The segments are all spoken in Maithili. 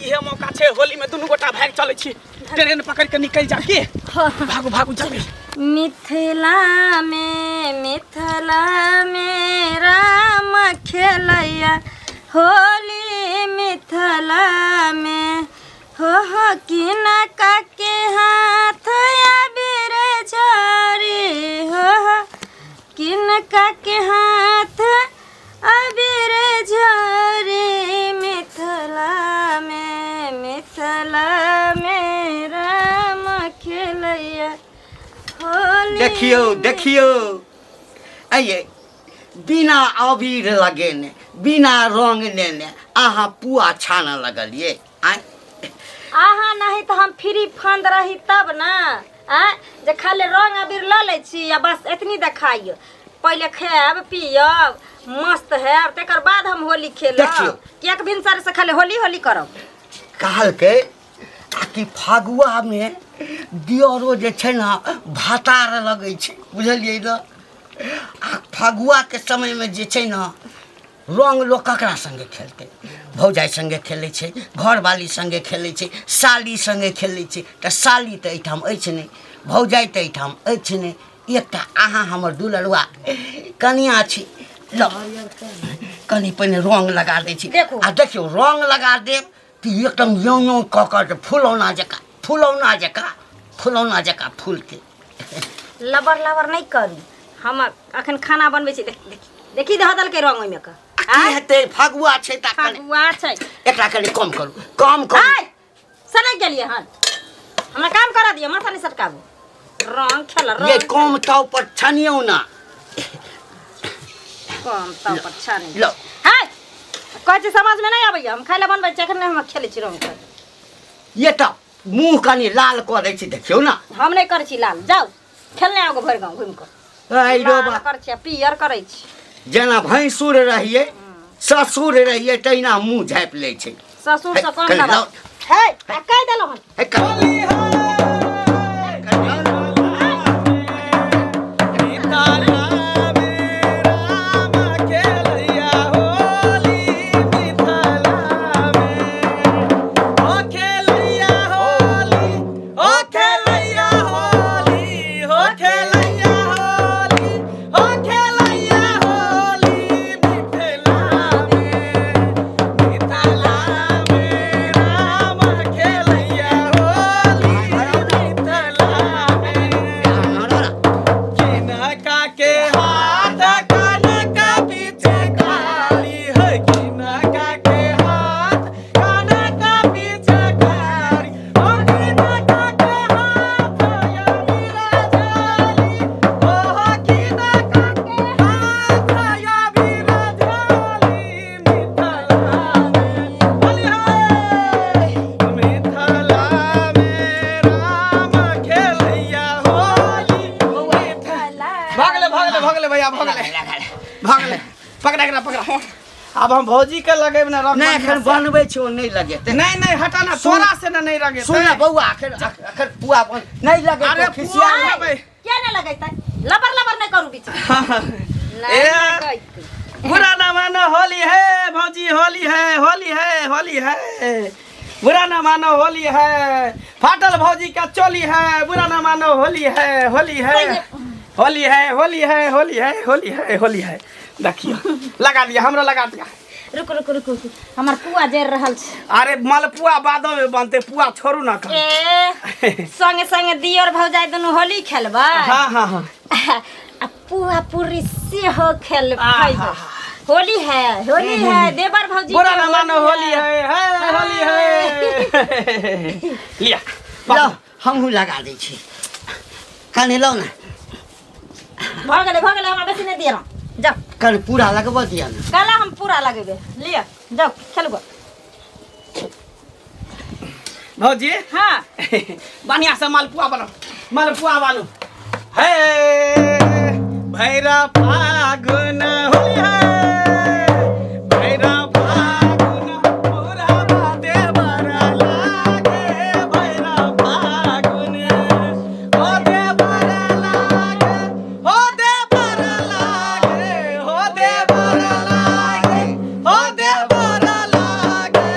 इहे मौका छै होली में दुनू गोटा भागि चलै छी ट्रेन पकड़ के निकलि जा की भागू भागू जल्दी मिथिला में मिथिला में राम खेलैया होली मिथिला में हो हो किनका के हाथ अबीर झरी हो हो किनका के हाथ अबीर झरी मिथिला में मिथिला में राम खेलैया होली देखियौ देखियौ आइए बिना अबीर लगेने बिना रंग लेने अहाँ पुआ छानऽ लगलियै आँय अहाँ नहीं तऽ हम फ्री फंड रही तब ना आँय जे खाली रंग अबीर लऽ लै छी आ बस एतनी देखाइयो पहिले खायब पियब मस्त हैब तकर बाद हम होली खेलब देखियौ। किएक भिनसर से खाली होली होली करब कहलकै आ कि फगुआमे दियरो जे छै ने भातार लगै छै बुझलियै ने आ फगुआके समयमे जे छै ने रङ्ग लोक ककरा सङ्गे खेलतै भौजाइ सङ्गे खेलै छै घरवाली सङ्गे खेलै छै साली सङ्गे खेलै छै तऽ साली तऽ एहिठाम अछि नहि भौजाइ तऽ एहिठाम अछि नहि एकटा अहाँ हमर दुलरुआ कनिआँ छी ल कनि पहिने रङ्ग लगा दै छी देखू। आ देखियौ रङ्ग लगा देब तऽ एकदम यौं यौं कऽ कऽ जे फुलौना जकाँ फुलौना जकाँ फुलौना जकाँ फूलतै लबर लबर नहि करू हम अखन खाना बनबै छी देख देखी देखी धऽ देलकै रंग ओहिमे के की हेतै फगुआ छै तऽ कनि फगुआ छै एकरा कनि कम करू कम करू आय सनकि गेलियै हन हमरा काम करऽ दिअ माथा नहि सटकाबू रंग खेल ये रंग कम ताव पर छनियौ ना कम ताव पर छानि लो हाय कहै छी समझमे नहि आबैया हम खाय लए बनबै छी एखन नहि हम खेलै छी रंग के ये तऽ मुँह कनि लाल कऽ दै छी देखियौ ने हम नहि करै छी लाल जाउ खेलने आउ भरि गाँव घुमि कऽ ऐ रो लाल बा करै छी आ पियर करै छी जेना भैंसुर रहियै ससुर रहियै तहिना मुँह झाँपि लै छै ससुर से कम कनि दबा लाउ। हे आ कहि देलहुँ हन हे कनि- के हाथ कान का पीछे काली है किनका के हाथ कान का पीछे कारी ओ किनका के हाथ या मेरा जाली ओ किनका के हाथ या मेरा जाली मिथिला में होली है मिथिला में राम खेलैया होली भगले भगले भगले भैया भगले भगले पकड़ा एकरा पकड़ा अब हम भौजी के लगेब ना रंग नहि एखन बनबै छै ओ नहि लगेतै नहीं नहीं हटा ना तोरा से ना नहीं रंगे सुन ने बौआ एखन एखन पुआ बन नहि लगेतै अरे खिसिया पुआ लेबै किया नहि लगैतै लबर लबर नहि करू बीच ए बुरा ना मानो होली है भौजी होली है होली है होली है बुरा ना मानो होली है फाटल भौजी का चोली है बुरा ना मानो होली है होली है होली है होली है होली है होली है होली है देखियो लगा दिया हमरो लगा दिया रुक रुक रुक रुक हमर पुआ जरि रहल छै अरे मालपुआ बादो में बनते पुआ छोड़ू ना कन ए संगे संगे दियर भौजाई दुनू होली खेलबै हाँ हाँ हाँ आ पुआ पूरी सेहो खेलबै आहा। होली है होली है देवर भौजी बुरा के ना मानो होली है है होली है लिया लौ हमहूँ लगा दै छी कनि लौ ने भऽ गेलै भऽ गेलै हमरा बेसी नहि दिअ जाउ कनि पूरा लगबऽ दिअ ने काला हम पूरा लगेबै लिअ जाउ खेलबो भौजी हाँ बढ़िया से मालपुआ बनाओ मालपुआ बनू हे भैरा फागुन होली है भैरा फागुन पूरा बाते बड़ा लागे भैरा फागुन हो दे बड़ा लागे हो दे बड़ा लागे हो दे बड़ा लागे हो दे बड़ा लागे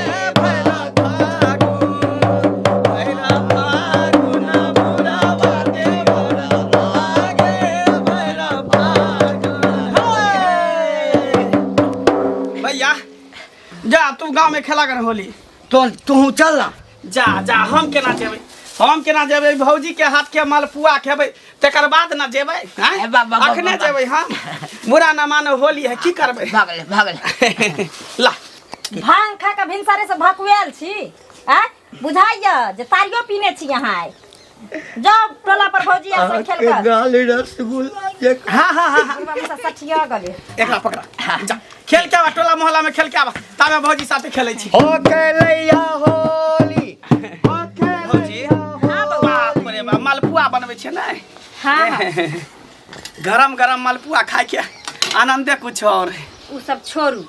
भैरा फागुन गाँव में खेला कर होली। तो तू चल ना। जा जा, हम केना जेबै, हम केना जेबै? भौजी के हाथ के मालपुआ खेबै तकर बाद ना जेबै हैं? ए, बा, बा, बा, अखने बा, बा। जेबै हम। बुरा न मानो होली है, की करबै? भगले भगले। ला भांग खा के भिनसरे से भकुआयल छी आ बुझाइया जे तारियो पीने छी यहाँ आइ। जाओ टोला पर भौजी आर संग खेल कर। गाली रसगुल्ला जे हाँ हाँ हाँ हाँ बुढ़बा मुसा सठिया गेलै। एकरा पकड़ा, जा खेल के आवा, टोला मोहल्ला में खेल के आवा, तामे भौजी साथे खेलै छी। हो खेलैया होली, हो भौजी खेलैया। बाप रे बाप, मालपुआ बनबै छै ने? हाँ हाँ। गरम गरम मालपुआ खाय के आनंदे कुछ और है। उ सब छोड़ू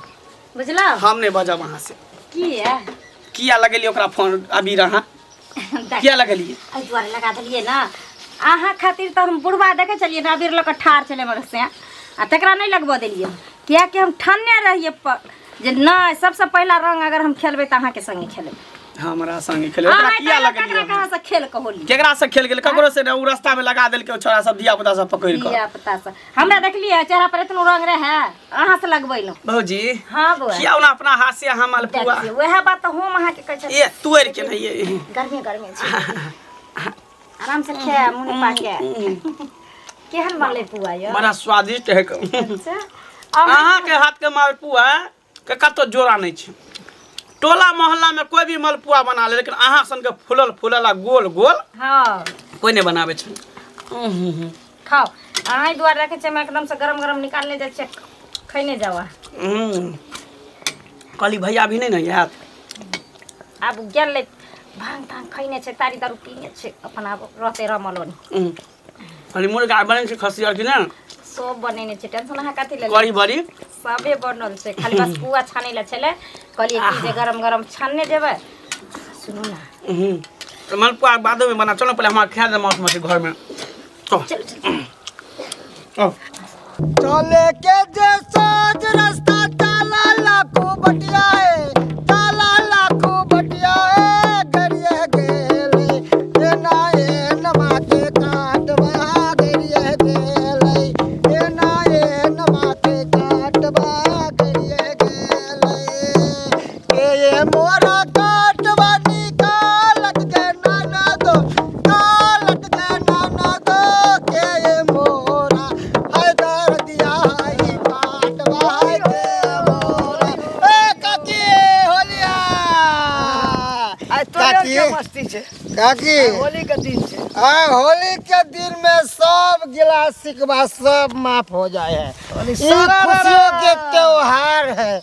बुझलौ। हम नहीं बजब अहाँ से। किया? किया लगेलियै ओकरा फोन अभी रहा? किया लगेलियै? एहि दुआरे लगा देलियै ने अहाँ खातिर, तऽ हम बुढ़बा देखै छलियै ने अबीर लऽ कऽ ठाढ़ छलै मगर से आ तकरा नहि लगबऽ देलियै, किएकि हम ठानने रहियै जे नहि सबसँ पहिला रंग अगर हम खेलबै तऽ अहाँके संगे खेलबै। हमरा संगे खेले ओकरा अहाँ किया केकरा लगेलियै? कहाँ से खेल के होली? केकरा से खेल गेल? ककरो से ने, उ रास्ता में लगा देलकै ओ छोरा सब, धिया पुता सब पकड़ि कऽ। धिया पुता सब हमरा देखलियै चेहरा पर एतनो रंग रहै, अहाँ से लगबैलहुँ। भौजी। हाँ बौआ। किया ओना अपना हाथ से अहाँ मालपुआ? देखियौ वएह बात तऽ हम अहाँके कहै छी। ए तोड़ि के नहीं ये। गर्मी गर्मी छै, आराम से खाए मुँह पाके। केहन बनलै पुआ यौ? बड़ा स्वादिष्ट है। अच्छा। अहाँ के हाथ के मालपुआ के कतौ जोड़ा नहीं छै। टोला मोहल्ला में कोई भी मालपुआ बना ले, लेकिन अहाँ सन के फूलल फूलल आ गोल गोल हाँ कोई नहीं बनावे छै। खाओ, अहाँ दुआरे रखै छियै, हम एकदम से गरम गरम निकालने जाइ छियै, खैने जाउ अहाँ। कहली भैया भी नहीं ने आयत? आब गेलै, भांग तांग खैने छै, तारी दारू पीने छै, अपन आब रहतै रमल ओनी। कहली मुर्गा बनै छै खस्सी आर कि ने? सब बनेने छै, टेंशन अहाँ कथी लेल? कड़ी बड़ी सबे बनल छै, खाली बस पुआ छानै लए छलै। कहलियै कि जे गरम गरम छानने जेबै। सुनू ना। तो मालपुआ बादो में बना, चलो पहले हमारा खा दे मौस मछली घर में। चल चल चल। आओ। चले के जे सोच रास्ता ताला लाखो बटिया है, ताला लाखो बटिया है, गरिए गेले एना एनमा के काटवा, गरिए गेले एना एनमा के काटवा, गरिए गेले के ये मोरा काटवा निकालक के नाना दो, कालक के नाना दो, के ये मोरा हाय दर्दिया हाय काटवा हाय के मोरा। ए काकी होलिया। आइ तोरे काकी। के मस्ती छै। काकी। होली के दिन छै। आ होली के दिन में सब गिला शिकवा सब माफ हो जाए है। होली ई सारा खुशियों के त्योहार है।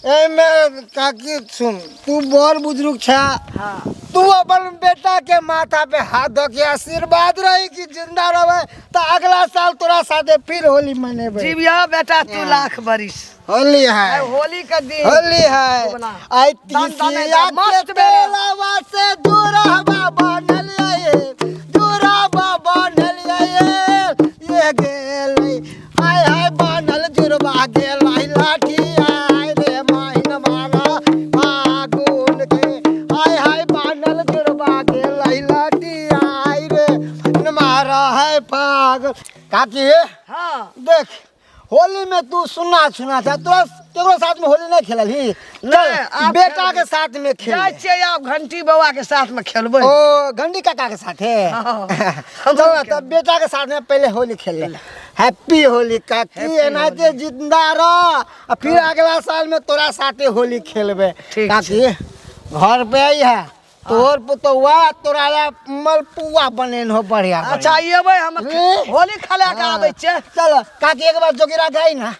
एमे काकी सुन, तू बड़ बुजुर्ग छा। हाँ। तू अपन बेटा के माथा पे हाथ धो के आशीर्वाद रही कि जिंदा रहे तो अगला साल तोरा साथे फिर होली मनेबे। जीविया बेटा तू लाख बरिस। होली है। आइ होली के दिन होली है। बोला। आई दान दाने तीसिया दा, के मस्त बेरा। तेलावा से दूरहवा बनल ये, दूरहवा बनल ये, ये गेलै हाय हाय बनल जुरबा गेलै लाठी आय रे माहिन मारा फागुन के, हाय हाय बनल जुरबा गेलै लाठी आय रे मारा है फागुन। काकी। हाँ। देख होली में तू सुना सुना था, तोरा केकरो साथ में होली नहीं खेलल ही? नहीं, चल आब बेटा खेलबै। के साथ में खेल। जाइ छियै आब घंटी बौआ के साथ में खेलबै। ओ घंटी काका के साथ है? हाँ। चल तब बेटा के साथ में पहले होली खेल ले। हैप्पी होली काकी, एनाहिते जिंदा रह आ फिर अगला साल में तोरा साथे होली खेलबे। ठीक। काकी घर पे आई है तोर पुतौआ, तोरा ला मलपुआ बनेन हो बढ़िया। अच्छा अयबै हम। रे। होली खेला के आबै छियै। चल काकी एक बार जोगिरा गाई ना,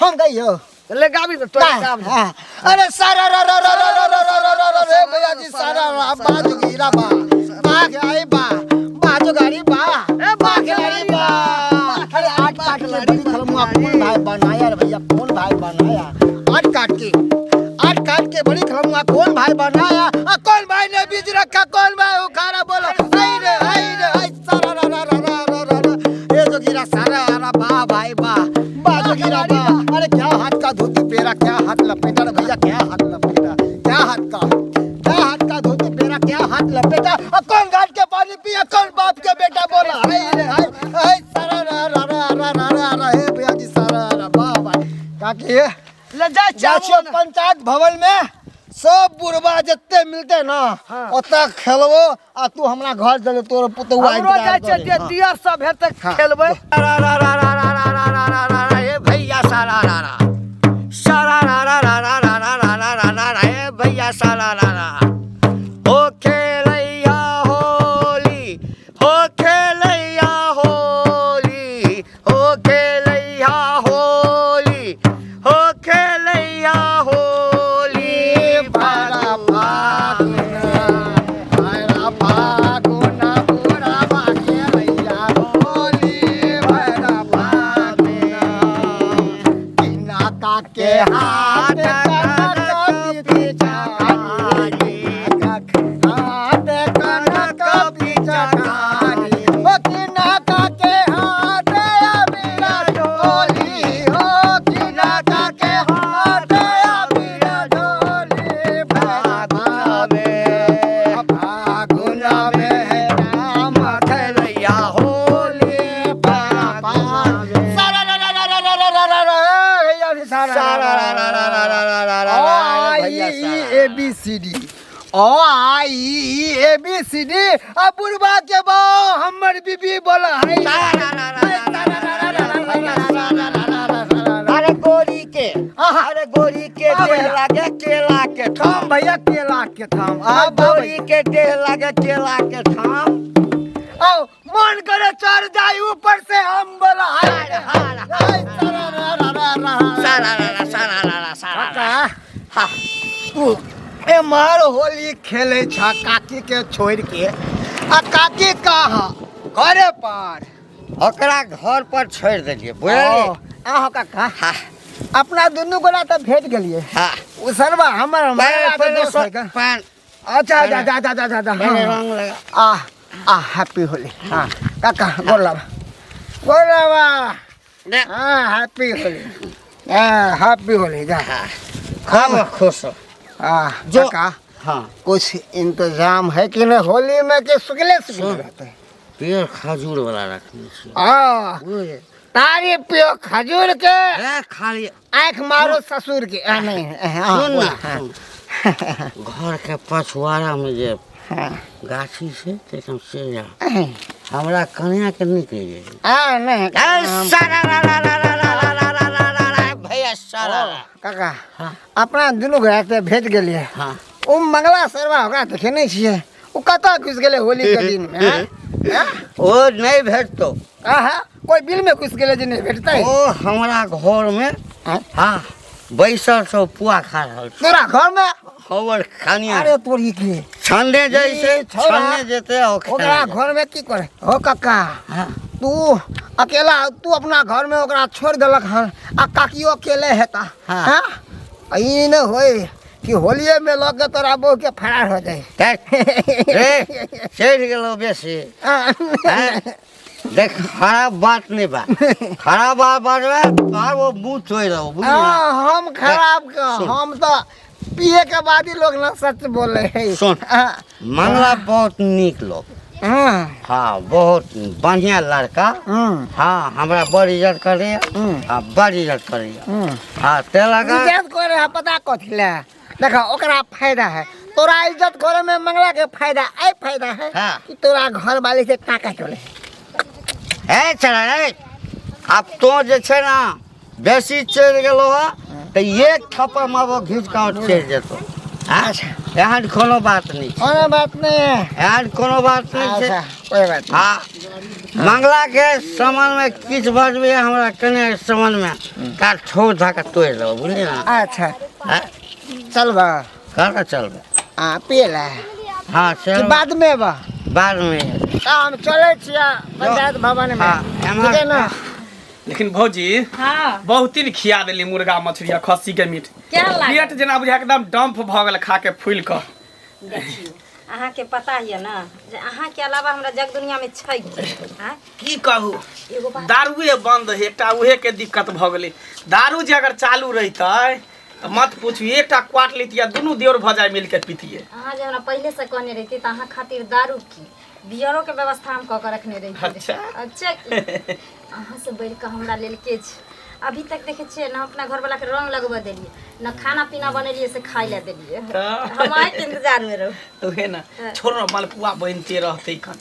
हम गई हो। ले गाबी ने तोरा गाब। हाँ। अरे सारा रा रा रा रा रा रा रा रा रा रे भैया जी सारा रा बा जोगिरा बा बा आई बा बा जोगारी बा ए, बा खिलाड़ी बा। अरे आठ काट के बड़ी खलमुआ कौन भाई बनाया रे भैया, कौन भाई बनाया? आठ काट के, आठ काट के बड़ी खलमुआ कौन भाई बनाया? आ कौन भाई ने बीज रखा, कौन भाई उखाड़ा? बोलो आई रे आई रे आई सारा रा रा रा रा रा रा रा। ए जोगिरा सारा रा बा भाई बा बा जोगिरा बा। अरे क्या हाथ का धोती पेरा, क्या हाथ लपेटा रे भैया, क्या हाथ लपेटा, क्या हाथ का, क्या हाथ का धोती पेरा, क्या हाथ लपेटा? अब कौन घाट के पानी पिया, कौन बाप के बेटा? बोला हाय रे हाय हाय सारा रा रा रा रा रा रा रा। हे भैया जी सारा रा बा भाई। काकी ले जाइ जा छियै। छियो पंचायत भवन में सब बुढ़बा जते मिलते ना ओतऽ खेलबो आ तू हमरा घर चले तोर पुतौआ हमरो इंतजार जाइ छियै करे। जे दियर सब हेतै खेलबै। रा रा रा रा रा रा रा रा रा रा ए भैया सारा रा रा सारा रा रा रा रा रा रा रा रा रा रा रा ए भैया सारा रा रा हो खेलैया होली हो खेलैया होली हो खेलैया होली हो खेलैया होली भरा फागुना, भरा फागुना, बुढ़ाबा खेलैया होली, भरा फागुना। किनाका के हाथ कनक पिचकारी, हाथ कनक पिचकारी, ओ किनाका के हाथ अबीर डोली, हो किनाका के हाथ अबीर डोली, फागुना में, फागुना में राम खेलैया होली फागुना में। सारा रा रा रा रा रा रा रा रा, ए भैया, सारा सारा रा रा रा रा रा रा रा रा ओ रा आई भैया ई सारा। ए बी सी डी, ओ आई ई ए बी सी डी, आ बुढ़बा के बा हमर बीबी बोला है। सारा रा रा रा रा रा रा रा भैया सारा रा रा। अरे गोरी के, अरे गोरी के हाँ देह भैया। लागे केला के थाम भैया केला के थाम, आ आ गोरी के देह लागे केला के थाम। आओ मन करे चढ़ जाई ऊपर से हम बोला है। हार, हाय, सारा रा रा रा रा। सारा रा रा सारा रा रा सारा रा। काका, हाँ। तू एम्हर होली खेले छ काकी के छोड़ के, आ काकी कहाँ घरे पर? ओकरा घर पर छोड़ देलियै बुझलियै। आहो काका, हाँ अपना दुनू गोला तऽ भेट गेलियै। हाँ ओ सरवा हमर पहले हमर पहले दोस्त है का? पान अच्छा अच्छा अच्छा अच्छा अच्छा पहले हाँ। रंग लगा। आ आ हैप्पी होली। हाँ काका गोर लाबा, गोर लाबा। ने। हाँ हैप्पी होली, हाँ हैप्पी होली। जा खूब खुश हो। हाँ जो- काका, हाँ कुछ इंतजाम है कि नहीं होली में कि सुखले सुखले सुन। रहते हैं? पेड़ खजूर वाला रखने छियै। आ बुझलियै? तारी पियो खजूर के, ए खाली आँख मारो ससुर के। आ, नहीं हाँ, सुन बोल, ना, हाँ, सुन। घर के पछुआरा में जे हाँ, गाछी छै तैठाम से जा हमरा कन्या के नीक लागि आ, नहीं ए सारा रा रा रा रा रा रा रा रा रा रा रा भैया सारा रा। काका हाँ। अपना दुनू घरे से भेट गेलियै। हाँ ओ मंगला सरवा ओकरा देखे नहीं छियै, ओ कतऽ घुसि गेलै होली के दिन में? हाँ? हाँ? ओ नहीं भेटतो। आहा, कोई बिल में घुसि गेलै जे नहीं भेटतै? ओ हमरा घर में हाँ? हाँ बैसल छौ पुआ खा रहल छौ। तोरा घर में? हमर कन्या अरे तोरी के छानने जाइ छै, ई छौड़ा, छानने जेतै ओ ओकरा खेनाइ। घर में की करे हो काका? हाँ। तू अकेला, तू अपना घर में ओकरा छोड़ देलक हन आ काकियो अकेले हेता। हाँ। हाँ? आ ई नहि होय कि होलिये में लऽ के तोरा बहू के फरार हो जाए। रे चढ़ि गेलौ बेसी। हाँ। हैं? देख खराब बात नहीं बा, खराब बात बाजबै तोहर वो मुँह तोड़ि देबौ बुझली ना? हाँ, हम खराब के सुन। हम तो पिए के बाद ही लोग ना सच बोले है। सुन। हाँ, मंगला बहुत नीक लोग। हाँ, हाँ बहुत बढ़िया लड़का। हम्म, हाँ हमरा बड़ इज्जत करैया। हम्म। हाँ बड़ इज्जत करैया। हम्म। हाँ ते लगा इज्जत करे है पता कथी ले? देखो ओकरा फायदा है, तोरा इज्जत करे में मंगला के फायदा ऐ फायदा है हाँ। कि तोरा घर वाले से टाका चले। हे चला रे, आब तो जे छै ना बेसी चढ़ि गेलो हँ तऽ एक थप्पड़ मारबो घीच कऽ चढ़ि जेतौ। अच्छा एहन कोनो बात नहीं छै। कोनो बात नहीं है। एहन कोनो बात नहीं छै। अच्छा कोई बात नहीं। हाँ मंगला के सामान में किछु बजबै हमरा कने सामान में तार ठोक धऽ कऽ तोड़ि देबौ बुझली ना? अच्छा हाँ? चलबा? कतऽ चलबै? हाँ पिए ला हाँ कि चल बाद में बा? बाद में। तऽ हम चलै छियै पंचायत भवन में। हाँ, ठीक है ना? लेकिन भौजी हाँ बहुत दिन खिया देली मुर्गा मछली आ खस्सी के मीट। केहन लागल? पेट जेना बुझा एकदम डंप भऽ गेल खा के फूलि कऽ। देखियौ अहाँके पता यऽ ना जे अहाँके अलावा हमरा जग दुनिया में छै के? आँय? की कहू, एगो बात दारुए बंद है, एकटा उहे के दिक्कत भऽ गेलै। दारू जे अगर चालू रहितै तऽ मत पूछू, एकटा क्वार्ट लेतियै दुनू देवर भऽ जाय मिल के पीतियै। अहाँ जे हमरा पहिले से कहने रहितियै तऽ अहाँ खातिर दारू की बियरो के व्यवस्था हम कऽ के रखने रहितियै। अच्छा। अच्छा की? अहाँ से बढ़ि कऽ हमरा लेल के छै? अभी तक देखे छियै ना अपना घर वाला के रंग लगबऽ देलियै ना खाना पीना बनेलियै से खाइ लए देलियै। हम आइ के इंतजार में रहू। उहे ना, छोड़ ना, मालपुआ बनते रहते कन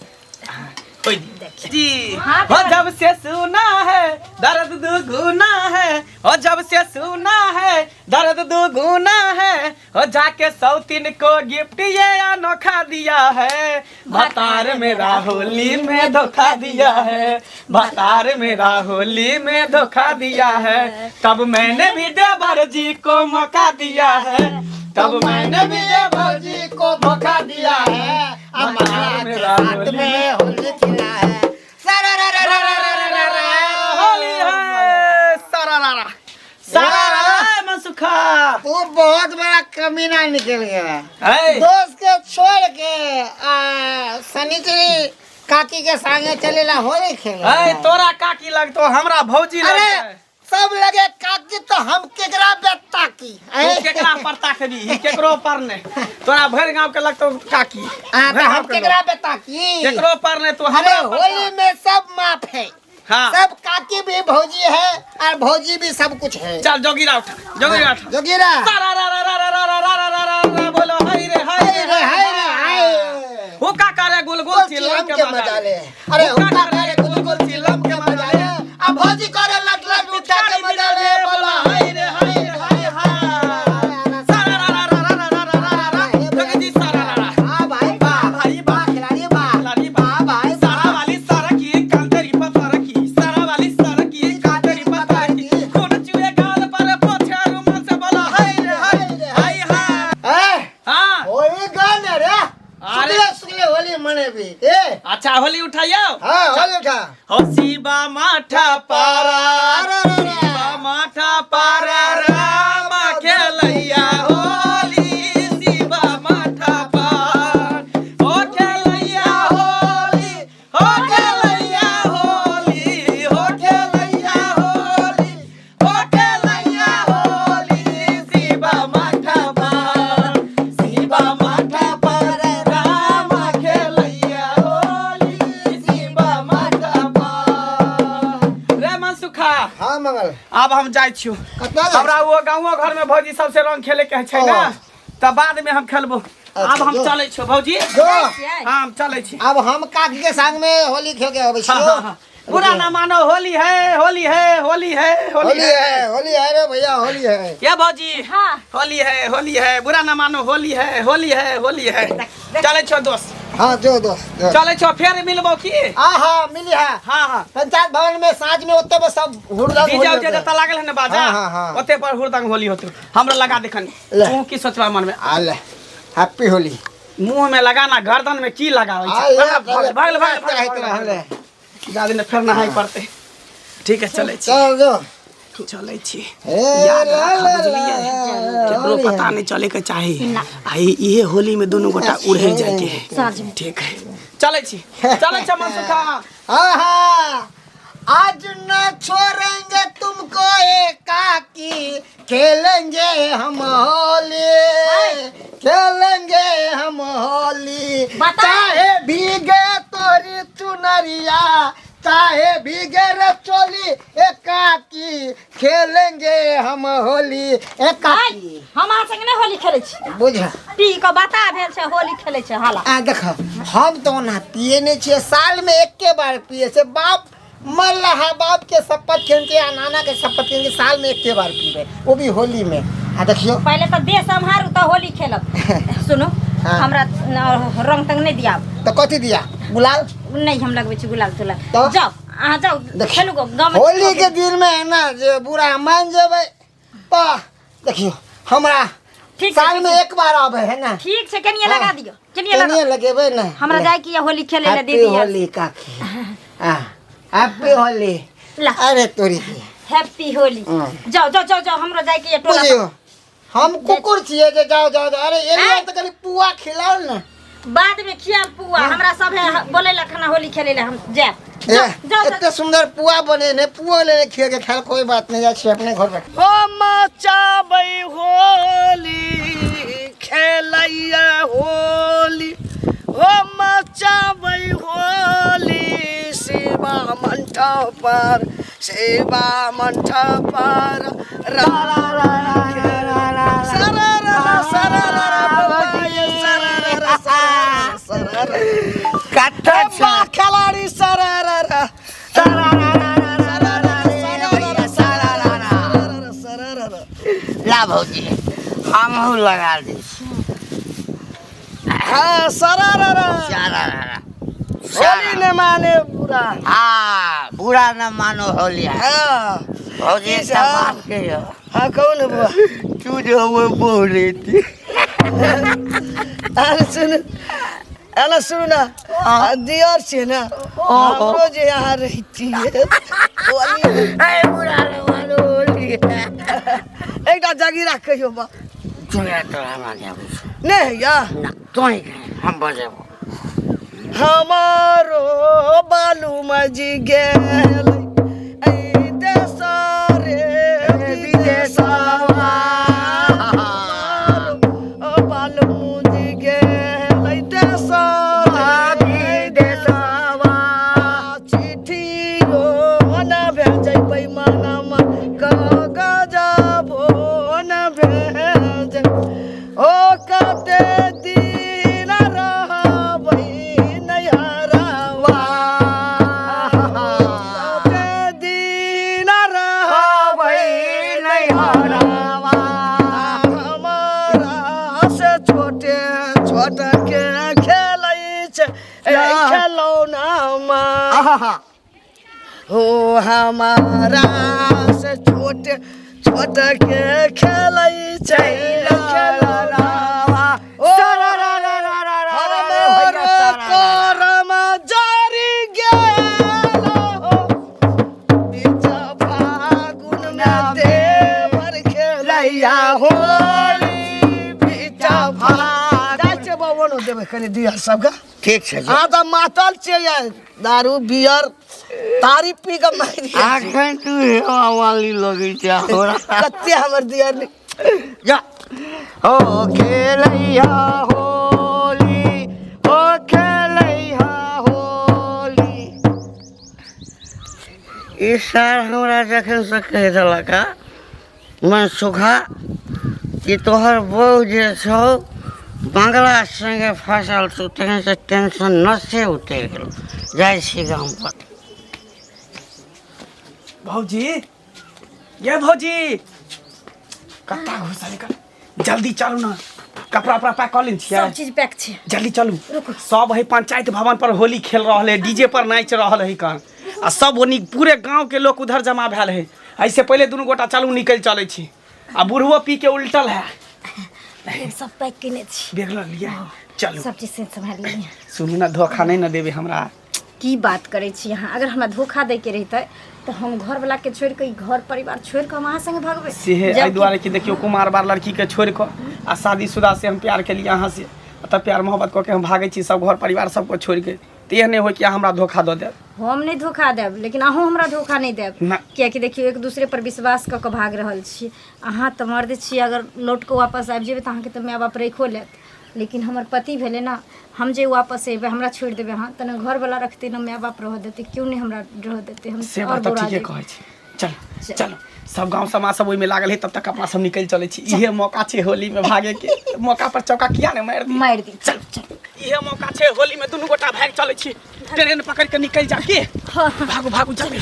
होई जी। हो जब से सुना है दर्द दुगुना है, हो जब से सुना है दर्द दुगुना है, हो जाके सौतीन को गिफ्ट ये अनोखा दिया है, भतार मेरा होली में धोखा दिया है, भतार मेरा होली में धोखा दिया है, तब मैंने भी देवर जी को मौका दिया है, तब मैंने भी देवर जी को धोखा दिया है, अब भतार के मेरा साथ होली में होली खेला है। होली है सारा रारा सारा रारा मनसुखा। तू बहुत बड़ा कमीना निकल गया। है दोस्त के छोड़ के शनिचरी काकी के संगे चलेला होली खेले। है तोरा काकी लगतो हमरा भौजी अरे लगतै। सब लगे काकी तो हम केकरा पे ताकी? तू केकरा पर ताकबी? ई केकरो पर ने, तोरा भरि गांव के लगतो काकी। हाँ, तो भरि हम गाँव के केकरा लोग। पे ताकी? केकरो पर ने, तू अरे हमरा पर होली ताक। में सब माफ है। हाँ। सब काकी भी भौजी है और भौजी भी सब कुछ है। चल जोगीरा उठा, जोगीरा उठा। जोगीरा। सारा रा रा रा रा रा रा रा रा रा रा बोलो हाय रे हाय हाय रे हाय रे हाय। हुक्का करे गुल गुल चिलम के मजा ले। अरे हुक्का हुक्का करे गुल गुल चिलम के मजा ले। अब भौजी करे लट लट उठा के मजा ले। बोलो हाय रे हाय रे हाय हाय। सारा रा रा रा रा रा रा रा रा। जोगी जी सारा रा रा। हां भाई वाह भाई वाह, खिलाड़ी वाह, खिलाड़ी वाह भाई सारा वाली सारा की कांतरी पत्थर की, सारा वाली सारा की कांतरी पत्थर की, खून चुए गाल पर पोछा रुमाल से बोला हाय रे हाय हाय हाय। ए हां होली गान रे। अरे। सुगले सुगले होली मने भी ए। अच्छा होली उठाइयो। हां होली उठा। हो शिवा माठा पारा, अरे अरे अरे। शिवा माठा पारा राम खेलैया होली, शिवा माठा पार हो खेलैया होली, हो खेलैया होली, हो खेलैया होली, हो खेलैया होली, शिवा माठा पार, शिवा माठा पार राम खेलैया होली, शिवा माठा पार। रे मनसुखा। हां मंगल। आब हम जाइ छियौ। कतऽ जाइ? हमरा ओ गाँवो घर में भौजी सबसे रंग खेले के छै ना, तऽ बाद में हम खेलबो। आब हम जो। चलै छियौ भौजी। जो। हाँ हम चलै छी। अब हम काकी के संग में होली खेल के अबै हाँ, छियौ। हाँ, हाँ। बुरा ना मानो होली है, होली है, होली है, होली होली है। है, होली है रे भैया, होली है। क्या भौजी? हाँ। होली है, होली है, बुरा ना मानो होली है, होली है, होली है। चलै छियौ दोस्त। हाँ जो दोस्त जो। चलै छियौ, फेर मिलबो की? हाँ मिली है। हाँ हाँ। पंचायत भवन में साँझ में ओते पर सब हुड़दंग डीजे होली उजे होतै। जतऽ लागल है ना बाजा, हाँ, हाँ, हाँ। ओते पर हुड़दंग होली होतै। हमरा लगा देखनी। ले। तू की सोचबा मन में? आ ले, हैप्पी होली। मुंह में लगाना, गर्दन में की लगाबै आ छै? ले, भाग, भाग, भाग, चाहे भाग, तो भाग, ले। जादे ने फेर नहाय पड़तै। ठीक है चलै छी। चल जो। चलै छी। ए, याद ला, राखब ला, बुझलियै, ला, केकरो होली पता है। नहीं चले के चाही। आ इहे होली में दोनों गोटा उड़े जाए के है। ठीक है चलै छी, चलै छी मनसुखा। हाँ हाँ आज न छोड़ेंगे तुमको एकाकी, खेलेंगे हम होली, खेलेंगे हम होली। बता। चाहे भीगे तोरी चुनरिया, चाहे भीगे रे चोली एकाकी, खेलेंगे हम होली एकाकी। हम अहाँ संगे नहि होली खेलै छी। बुझ पी कऽ बता भेल छै होली खेलै छै हाला। आ देख हम तो ओना पिए नहीं छियै, साल में एके बार पिए छै। बाप मर रहा, बाप के शपथ खेल के आ नाना के शपथ खेल के साल में एके बार पीबे, वो भी होली में। आ देखियो पहिले तऽ देह सम्हारू तऽ होली खेलब। सुनू हाँ। हमरा रंग तंग नहि दियाब। तो कथी दिया? गुलाल? नहीं हम लगबै छी गुलाल तुलाल। तऽ? जाउ अहाँ जाउ खेलू गो गाँव में। होली के दिन में है ना जे बुरा मान जेबै तऽ देखियो हमरा ठीक छै, साल ठीक में छै। एक बार आबै है ना। ठीक छै कनिये लगा दियौ, कनिये लगा। कनिये लगेबै ना। हमरा जाय के होली खेले ले हैप्पी दीदी। होली काकी। हाँ हैप्पी होली। ला। अरे तोरी के। हैप्पी होली। हाँ। जाओ जाओ जाओ जाओ हमरो जाय के ये टोला। बुझियो हम कुकुर छियै जे जाओ जाओ जाओ। अरे एलियै आँय। तऽ कनि पुआ खिलाओ ने। बाद में खियाब पुआ, हमरा सब है बोले ला खाना होली खेले ला हम जायब। जाओ जाओ एते सुंदर पुआ बने ने, पुआ लेने खिया के खायल कोई बात नहीं, जाइ छियै अपने घर पर। हो मचाबै होली खेलैया होली, हो मचाबै होली शिवा मंडप पर, सेवा मंडप पर सरारा सरारा बबुआ ये सरारा सरारा सरारा कत्ता बा खिलाड़ी सरारा सरारा सरारा सरारा ला भौजी हमहूँ लगा दै छी। हाँ सरारा सारा होली न माने बुरा। हाँ, बुरा न मानो होली है। हाँ भौजी की एकटा साहब? बात कहियो। हाँ कहू ने बुआ। तू जो हमर बहू लेती। अरे सुन, अरे सुनू ना, दियर छै ने हमरो जे यहाँ रहिती होली। ए बुरा न मानो होली है। एकटा जगीरा कहियो बा। तोरा तोरा हमरा नहि आबै छौ। नहि होइया? ना, तोही कही, हम बजेबो। हमारो बालू मजी गेल ऐ देश रे विदेशवा, हमारो बालू मजी गेल ऐ देश रे विदेशवा, चिट्ठियो न भेजै बैमानमा कागजबो न भेजै, ओ कते दिन रहबै नैहरवा, कते दिन रहबै नैहरवा, हमारा से छोटे छोट के खेलै छै खेलौना। हो हमारा से छोटे छोट के खेलै छै खेलौना। ओ हमर करम जरि गेल हो बीच फागुन मे देवर खेलैया होली बीच फागुन। जाइ छियै बबनो देबै कनि दिया सबके। ठीक छै। अहाँ तऽ मातल छियै यार, दारू बियर तारी पी कऽ मारि दिया। अखन तू हेवा वाली लगै छै हमरा। कते हमर दियर नी। जा हो खेलैया होली, हो खेलैया होली। ई सार हमरा जखन से कहि देलक हँ मन सुखा कि तोहर बहू जे छौ बंगला संगे फसल छौ, तखन से टेंशन नसे उतरि गेल। जाइ छी गाम पर। भौजी ये भौजी कत्ता घुसल निकल, जल्दी चलू ना, कपड़ा उपड़ा पैक कऽ लेने छियै? सब चीज पैक छै। जल्दी चलू, सब है पंचायत भवन पर होली खेल रहल है, डीजे पर नाचि रहल है कन, आ सब ओनी पूरे गांव के लोग उधर जमा भेल है। ऐसे पहले दुनू गोटा चलू निकलि चलै छी, आ बुढ़वो पी के उल्टल है। बैग सब पैक केने छी। बैग लऽ लिअ, चलू। सब चीज से सम्हारि लेलियै। सुनू ना, धोखा नहि ने देबै हमरा? की बात करै छी अहाँ, अगर हमरा धोखा दैके रहितै तऽ हम घरवला के छोड़ि कऽ, ई घर परिवार छोड़ि कऽ हम अहाँ संगे भगबै? सेहे एहि दुआरे कि देखियौ, कुमार बार लड़की के छोड़ि कऽ आ शादीशुदा से हम प्यार केलियै अहाँ से, तऽ प्यार मोहब्बत कऽ के हम भागै छी सब घर परिवार सबके छोड़ि के, तऽ एहन नहि होइ कि अहाँ हमरा धोखा दऽ देब। हम नहि धोखा देब, लेकिन अहूँ हमरा धोखा नहि देब। ना। कियाकि देखियौ, एक दूसरे पर विश्वास कऽ कऽ भाग रहल छी। अहाँ तऽ मर्द छी, अगर लौट कऽ वापस आबि जेबै तऽ अहाँके तऽ माय बाप राखिओ लेत, लेकिन हमर पति भेलै ने, हम जे वापस अयबै, हमरा छोड़ि देबै अहाँ तऽ ने घरवला रखतै ने माय बाप रहऽ देतै, केओ नहि हमरा रहऽ देतै। हम से आओर बात तऽ बौरा ठीके जेबै। कहै छी। चल चलो, सब गांव समाज सब ओहिमे लागल है, तब तक अपना सब निकलि चलै छी। इहे मौका छै होली में भागे के, मौका पर चौका किया ने मारि दी? मारि दी। चल चल, इहे मौका छै होली में दुनू गोटा भागि चलै छी, ट्रेन पकड़ के निकलि जा के। भागू भागू जल्दी।